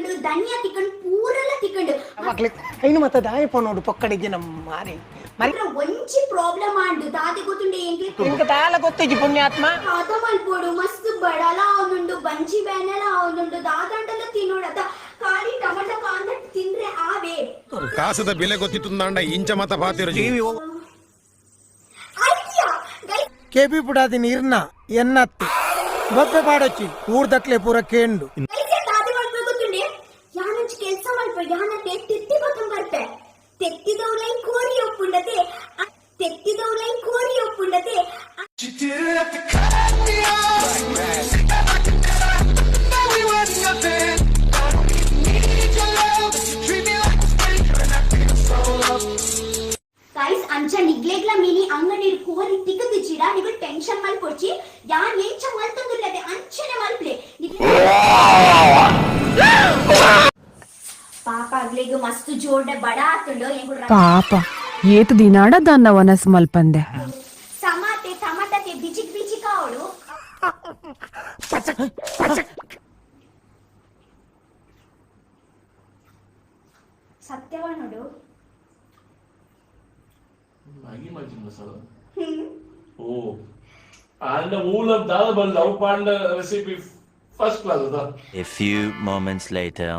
ತಿಕ್ಕಂಡು, ಧನಿಯಾ ತಿಕ್ಕಂಡು, ಪೂರೆಲ್ಲ ತಿಕ್ಕಂಡು. ಮಕ್ಳಿಗೆ ಐನು ಮತ್ತೆ ದಾಯ ಪೋನೋಡು ಪೊಕ್ಕಡಿಗೆ ನಮ್ಮ ಮಾರಿ ಮರಿ. ಮಾತ್ರ ಒಂಜಿ ಪ್ರಾಬ್ಲಮ್ ಆಂಡು, ದಾದೆ ಗೊತ್ತುಂಡೆ ಎಂಕ್ಲೆ? ಇಂಕ ದಾಲ ಗೊತ್ತಿಜ್ಜಿ ಪುಣ್ಯಾತ್ಮ. ದಾದ ಮಲ್ಪೊಡು? ಮಸ್ತ್ ಬಡಲ ಆವೊಂದುಂಡು, ಬಂಜಿ ಬೇನೆಲ ಆವೊಂದುಂಡು. ದಾದಾಂಡಲ ತಿನ್ನೋಡತ? ಖಾಲಿ ಟೊಮೆಟೊ ಕಾಂದ ತಿಂದ್ರೆ ಆವೇ? ಕಾಸದ ಬೆಲೆ ಗೊತ್ತಿತ್ತುಂದಾಂಡ ಇಂಚ ಮತ ಪಾತಿರು. Idea guys. ಕೆಬಿ ಪುಡಾದಿ ನೀರ್ನ ಎನ್ನತ್ತಿ ಬೊಬ್ಬೆ ಪಾಡೊಚ್ಚಿ ಊರ್ದಕ್ಲೆ ಪೂರ ಕೇಂಡು. ಗೈಸ್, ದಾದೆ ಮಲ್ಪೆ ಗೊತ್ತುಂಡೆ? ಯಾನೊಂಜಿ ಕೆಲ್ಸ ಮಲ್ಪೆ, ಯಾನತೆ ತೆತ್ತಿ ಬತ್ತೊಂದು ಬರ್ಪೆ. ತೆತ್ತಿದೌಲೈ ಕೋರಿ ಒಪ್ಪುಂಡತೆ, ತೆತ್ತಿದೌಲೈ ಕೋರಿ ಒಪ್ಪುಂಡತೆ. ಗೈಸ್, ಅಂಚ ನಿಗ್ಲೆಗ್ಲ ಮಿನಿ ಅಂಗಡಿ ಕೋರಿ ತಿಕ್ಕದಿಚ್ಚಿಡ ನಿಗು ಟೆನ್ಷನ್ ಮಲ್ಪೊಡ್ಚಿ. ಯಾನ್ ಎಂಚ ಮಲ್ತೊಂದುಲ್ಲದೆ ಅಂಚನೆ ಮಲ್ಪ್ಲೆ. ಪಾಪ, ಅಗ್ಲೆಗ್ ಮಸ್ತ್ ಜೋರ್ಡೆ ಬಡ ಆತುಂಡು ಎಂಕುಲು. ಪಾಪ, ಏತ್ ದಿನಾಡ ದಾನ್ನ ವನಸ್ ಮಲ್ಪಂದೆ. ಸಮಾತೆ ಟಮಟತೆ ಬಿಚಿಕ್ ಬಿಚಿಕ್ ಅವಳು. ಸತ್ಯವ ನೋಡು. ಮ್ಯಾಗಿ ಮಲ್ಚಿನ ಮಸಾಲ. ಓ ಆಂಡ ಊಲ ದಾದ ಬಲ್ಲ ಅವು ಪಾಂಡ ರೆಸಿಪಿ ಫಸ್ಟ್ ಕ್ಲಾಸ್ ಅದ. A few moments later.